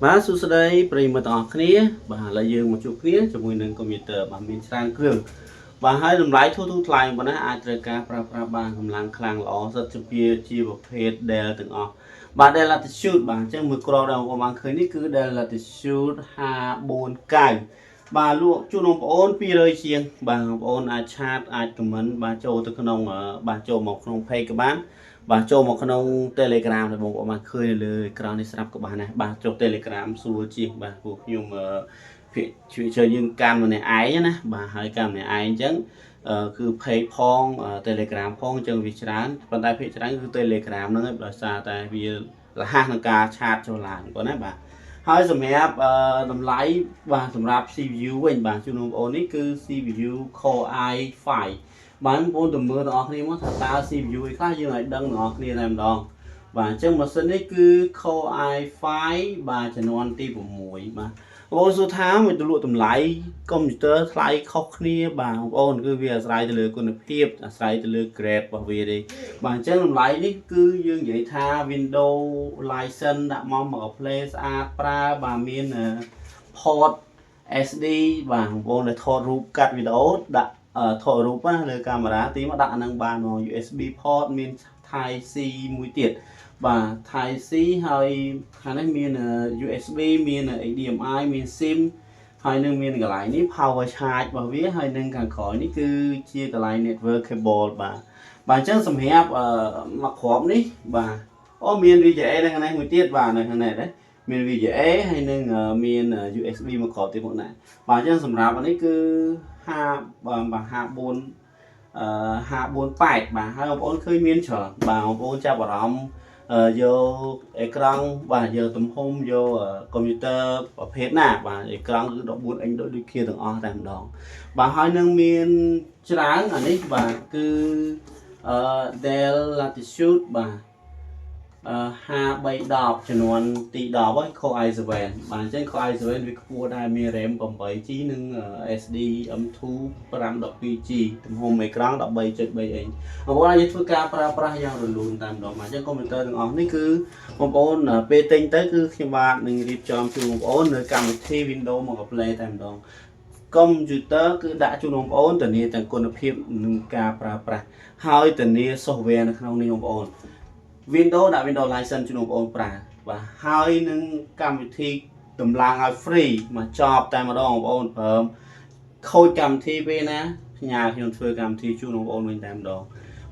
បាទសួស្តីប្រិយមិត្តទាំងអស់គ្នាបាទឥឡូវយើងមកជួបគ្នាជាមួយនឹងកុំព្យូទ័របាទមានច្រើនគ្រឿងបាទហើយតម្លៃធូរធូរថ្លៃប៉ុណ្ណាអាចត្រូវការប្រើប្រាស់បានកម្លាំងខ្លាំងល្អសិតជាជាប្រភេទ Dell ទាំងអស់បាទ Dell Latitude បាទអញ្ចឹងមួយគ្រាប់ដែលបងប្អូនបានឃើញនេះគឺ Dell Latitude 549បាទលក់ជូនបងប្អូន200ជាងបាទបងប្អូនអាច chat អាច comment បាទចូលទៅក្នុងបាទចូលមកក្នុង page ក៏បានបាទចូលមកក្នុង Telegram ដែលបងប្អូនបានឃើញនៅលើអេក្រង់នេះស្រាប់ក៏បានដែរបាទចូល Telegram ស្រួលជាងបាទពួកខ្ញុំភាគជួយជួយយើងកាន់ម្នាក់ឯងណាបាទហើយកាន់ម្នាក់ឯងអញ្ចឹងគឺ page ផង Telegram ផងអញ្ចឹងវាច្រើនប៉ុន្តែភាគច្រើនគឺ Telegram ហ្នឹងឯងដោយសារតែវារហ័សក្នុងការ chat ចូលឡើងបងណាបាទហើយសម្រាប់តម្លៃបាទសម្រាប់ CPU វិញបាទជូនបងប្អូននេះគឺ CPU Core i5 បាទបងប្អូនទៅមើលទាំងអស់គ្នាមកថាតើ CPU អីខ្លះយើងឲ្យដឹងទាំងអស់គ្នាតែម្ដងបាទអញ្ចឹងម៉ាស៊ីននេះគឺ Core i5 បាទជំនាន់ទី6បាទបងប្អូនសួរថាមិនទៅលក់តម្លៃកុំព្យូទ័រថ្លៃខុសគ្នាបាទបងប្អូនគឺវាអាស្រ័យទៅលើគុណភាពអាស្រ័យទៅលើ grade របស់វាទេបាទអញ្ចឹងតម្លៃនេះគឺយើងនិយាយថា Windows license ដាក់មកមក play ស្អាតប្រើបាទមាន port SD បាទបងប្អូនដែលថតរូបកាត់វីដេអូដាក់ថតរូបណាលើកាមេរ៉ាទីមកដាក់អានឹងបានមក USB port មាន Type C មួយទៀតបាទ Type C ហើយខាងនេះមាន USB មាន HDMI មាន SIM ហើយនឹងមានកន្លែងនេះ power charge របស់វាហើយនឹងខាងក្រោយនេះគឺជាកន្លែង network cable បាទបាទអញ្ចឹងសម្រាប់មួយគ្រាប់នេះបាទអូមាន VGA នៅខាងនេះមួយទៀតបាទនៅខាងនេះដែរមាន VGA ហើយនឹងមាន USB មួយគ្រាប់ទៀតមកណាបាទអញ្ចឹងសម្រាប់អានេះគឺ5បាទ54អឺ548បាទហើយបងប្អូនឃើញមានច្រើនបាទបងប្អូនចាប់អារម្មណ៍ យកអេក្រង់បាទយកទំហំយកកុំព្យូទ័រប្រភេទណាបាទអេក្រង់គឺ14អ៊ីញដូចដូចគ្នាទាំងអស់តែម្ដងបាទហើយនឹងមានច្រើនអានេះបាទគឺអឺ Dell Latitude បាទអឺ5310ចំនួនទី10ហើយ Core i7 បាទអញ្ចឹង Core i7 វាខ្ពស់ដែរមាន RAM 8 GB និង SSD M2 512 GB ទំហំអេក្រង់13.3អ៊ីញបងប្អូនអាចធ្វើការប្រើប្រាស់យ៉ាងរលូនតាមម្ដងបាទអញ្ចឹងកុំព្យូទ័រទាំងអស់នេះគឺបងប្អូនពេលទិញទៅគឺខ្ញុំបាទនឹងរៀបចំជូនបងប្អូននៅកម្មវិធី Windows មក Play តែម្ដងកុំព្យូទ័រគឺដាក់ជូនបងប្អូនធានាទាំងគុណភាពនិងការប្រើប្រាស់ហើយធានា software នៅក្នុងនេះបងប្អូន Windows ដាក់ Windows license ជូនបងប្អូនប្រើបាទហើយនឹងកម្មវិធីតម្លើងឲ្យ free មកចប់តែម្ដងបងប្អូនព្រមខូចកម្មវិធីពេលណាផ្ញើខ្ញុំធ្វើកម្មវិធីជូនបងប្អូនវិញតែម្ដង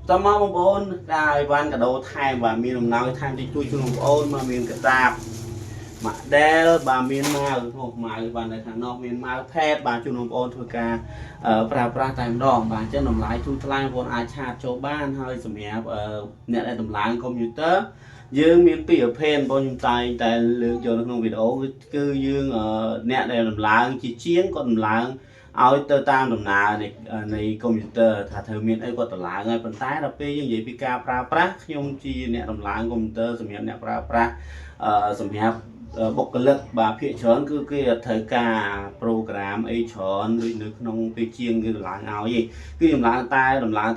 បន្តមកបងប្អូនការអីវ៉ាន់កាដូថែមបាទមានអំណោយថែមតិចតួចជូនបងប្អូនមកមានកតាបម៉ាក់ Dell បាទមាន mouse អូ mouse បាទនៅខាងនោះមាន mouse pad បាទជូនបងប្អូនធ្វើការប្រើប្រាស់តែម្ដងបាទអញ្ចឹងតម្លៃធូរថ្លៃបងប្អូនអាច chat ចូលបានហើយសម្រាប់អ្នកដែលតម្លើងកុំព្យូទ័រយើងមានពីរប្រភេទបងខ្ញុំតែងតែលើកយកនៅក្នុងវីដេអូគឺយើងអ្នកដែលតម្លើងជាជាងគាត់តម្លើងឲ្យទៅតាមដំណើរនៃកុំព្យូទ័រថាត្រូវមានអីគាត់តម្លើងហើយប៉ុន្តែដល់ពេលយើងនិយាយពីការប្រើប្រាស់ខ្ញុំជាអ្នកតម្លើងកុំព្យូទ័រសម្រាប់អ្នកប្រើប្រាស់សម្រាប់បុគ្គលិកបាទភាគច្រើនគឺគេអត់ត្រូវការ program អីច្រើនដូចនៅក្នុងពេលជាងគេតម្លើងឲ្យទេគឺតម្លើង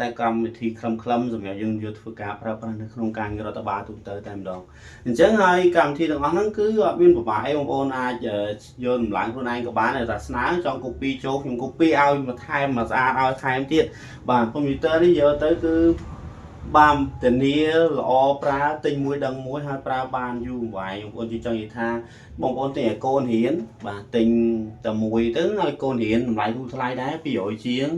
តែកម្មវិធីខ្លឹមៗសម្រាប់យើងយកធ្វើការប្រើប្រាស់នៅក្នុងការងាររដ្ឋបាលទូទៅតែម្ដងអញ្ចឹងហើយកម្មវិធីទាំងអស់ហ្នឹងគឺអត់មានពិបាកអីបងប្អូនអាចយកតម្លើងខ្លួនឯងក៏បានតែស្នើចង់ copy ចូលខ្ញុំ copy ឲ្យមកថែមមកស្អាតឲ្យថែមទៀតបាទកុំព្យូទ័រនេះយកទៅគឺ បាទធានាល្អប្រើទិញមួយដឹងមួយហើយប្រើបានយូរអង្វែងបងប្អូនជឿចង់និយាយថាបងប្អូនទិញឲ្យកូនរៀនបាទទិញតែមួយទៅឲ្យកូនរៀនតម្លៃធូរថ្លៃដែរ200ជាង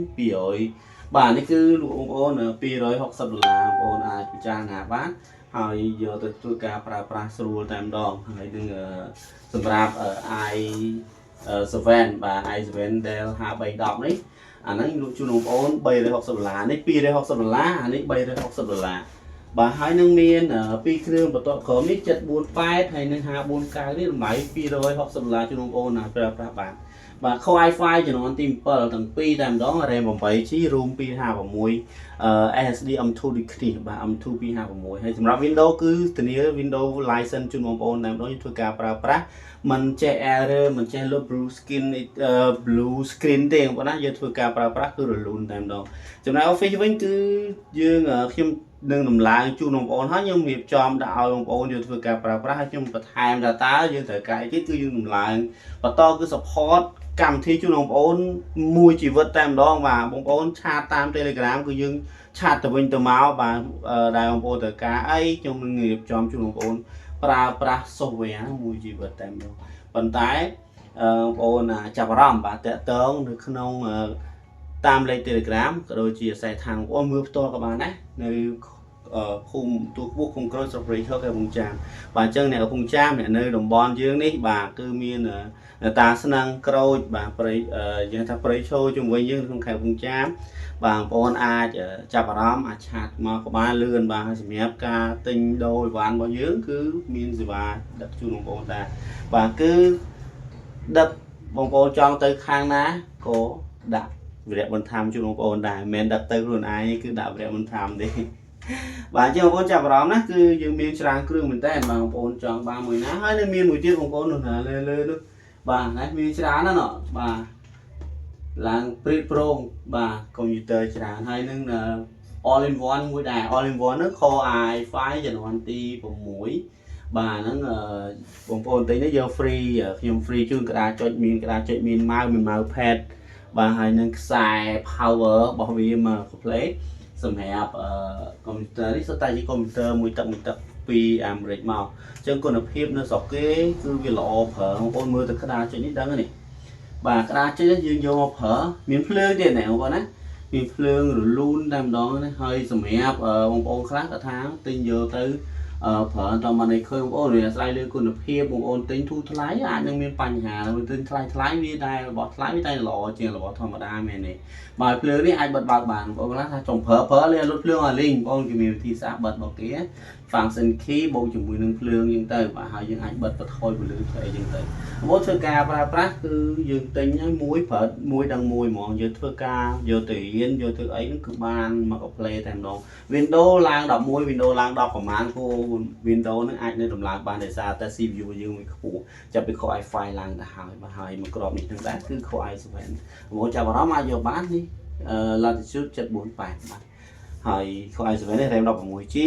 200បាទនេះគឺលោកបងប្អូន260ដុល្លារបងប្អូនអាចពិចារណាបានហើយយកទៅធ្វើការប្រើប្រាស់ស្រួលតែម្ដងហើយនឹងសម្រាប់ i 7បាទ i7 Dell 5310នេះអាហ្នឹងលក់ជូនបងប្អូន360ដុល្លារនេះ260ដុល្លារអានេះ360ដុល្លារបាទហើយនឹងមានពីរគ្រឿងបន្ទាប់ក្រោមនេះ748ហើយនឹង549នេះតម្លៃ260ដុល្លារជូនបងប្អូនណាប្រើប្រាស់បានបាទ Core i5 ជំនាន់ទី7ទាំងពីរតែម្ដង RAM 8 GB ROM 256 SSD M2 ដូចគ្នាបាទ M2 256ហើយសម្រាប់ Windows គឺធានា Windows license ជូនបងប្អូនតែម្ដងយើងធ្វើការប្រើប្រាស់មិនចេះ error មិនចេះលុប blue screen blue screen ទេបងប្អូនណាយើងធ្វើការប្រើប្រាស់គឺរលូនតែម្ដងចំណែក Office វិញគឺយើងខ្ញុំ នឹងដំឡើងជូនបងប្អូនហើយខ្ញុំរៀបចំដាក់ឲ្យបងប្អូនយកធ្វើការប្រើប្រាស់ហើយខ្ញុំបន្ថែមថាតើយើងត្រូវការអីទៀតគឺយើងដំឡើងបន្តគឺ support កម្មវិធីជូនបងប្អូនមួយជីវិតតែម្ដងបាទបងប្អូន chat តាម Telegram គឺយើង chat ទៅវិញទៅមកបាទដែលបងប្អូនត្រូវការអីខ្ញុំនឹងរៀបចំជូនបងប្អូនប្រើប្រាស់ software មួយជីវិតតែម្ដងប៉ុន្តែបងប្អូនចាប់អារម្មណ៍បាទតាក់ទងនៅក្នុងតាមលេខ Telegram ក៏ដូចជាខ្សែឋានបងប្អូនមើលផ្ទាល់ក៏បានដែរនៅភូមិទូខ្ពស់ឃុំក្រូចស្រុកព្រៃឈរខេត្តកំពង់ចាមបាទអញ្ចឹងអ្នកកំពង់ចាមអ្នកនៅតំបន់យើងនេះបាទគឺមានតាស្នឹងក្រូចបាទព្រៃយើងថាព្រៃឈរជំវិញយើងក្នុងខេត្តកំពង់ចាមបាទបងប្អូនអាចចាប់អារម្មណ៍អាច chat មកក៏បានលឿនបាទហើយសម្រាប់ការទិញដូរអីវ៉ាន់របស់យើងគឺមានសេវាដឹកជូនបងប្អូនដែរបាទគឺដឹកបងប្អូនចង់ទៅខាងណាក៏ដាក់វរៈបន្ថែមជូនបងប្អូនដែរមិនមែនដឹកទៅខ្លួនឯងគឺដាក់វរៈបន្ថែមទេបាទអញ្ចឹងបងប្អូនចាប់អារម្មណ៍ណាគឺយើងមានច្រើនគ្រឿងមែនតើបាទបងប្អូនចង់បានមួយណាហើយនៅមានមួយទៀតបងប្អូននោះណាលើលើនោះបាទណាមានច្រើនណាស់ណោះបាទឡើងព្រីតប្រងបាទកុំព្យូទ័រច្រើនហើយនឹង all in one មួយដែរ all in one ហ្នឹង Core i5 ជំនាន់ទី6បាទហ្នឹងបងប្អូនទិញនេះយក free ខ្ញុំ free ជូនក្តារចុចមានក្តារចុចមាន mouse មាន mouse pad បាទហើយនឹងខ្សែ power របស់វាមក complete សម្រាប់កុំព្យូទ័រនេះសុទ្ធតែជាកុំព្យូទ័រមួយទឹកមួយទឹកពីអាមេរិកមកអញ្ចឹងគុណភាពនៅស្រុកគេគឺវាល្អប្រើបងប្អូនមើលទៅក្តារចុចនេះដឹងទេនេះបាទក្តារចុចនេះយើងយកមកប្រើមានភ្លើងទៀតណាបងប្អូនណាមានភ្លើងរលូនតែម្ដងណាហើយសម្រាប់បងប្អូនខ្លះក៏ថាទិញយកទៅប្រើតមកនេះឃើញបងប្អូនវាអាស្រ័យលើគុណភាពបងប្អូនទិញធូរថ្លៃអាចនឹងមានបញ្ហាទិញថ្លៃថ្លៃវាដែររបស់ថ្លៃវាតែល្អជាងរបស់ធម្មតាមែនទេបើភ្លើងនេះអាចបិទបើកបានបងប្អូនខ្លះថាចង់ប្រើប្រើលេលុតភ្លើងឲ្យលេងបងប្អូនគេមានវិធីសាស្ត្របិទរបស់គេ function key បូកជាមួយនឹងភ្លើងអញ្ចឹងទៅបាទហើយយើងអាចបិទបន្ថយពន្លឺធ្វើអីចឹងទៅបងប្អូនធ្វើការប្រើប្រាស់គឺយើងទិញឲ្យមួយប្រើមួយដឹងមួយហ្មងយើងធ្វើការយកទៅរៀនយកទៅអីហ្នឹងគឺបានមកកា play តែម្ដង Windows ឡើង11 Windows ឡើង10ប្រហែលគោ Windows ហ្នឹងអាចនៅតម្លើងបានដោយសារតែ CPU យើងវាខ្ពស់ចាប់ពី Core i5 ឡើងទៅហើយបាទហើយមួយគ្រាប់នេះហ្នឹងដែរគឺ Core i7 បងប្អូនចាប់អារម្មណ៍អាចយកបាននេះ Latitude 748បាទហើយ Core i7 នេះ RAM 16 GB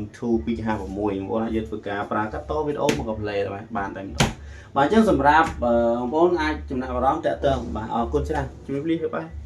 M2 256បងប្អូនអាចយកធ្វើការប្រើកាត់តវីដេអូមកកា play បានតែម្ដងបាទអញ្ចឹងសម្រាប់បងប្អូនអាចចំណាប់អារម្មណ៍តាក់ទងបាទអរគុណច្រើនជំរាបលា bye.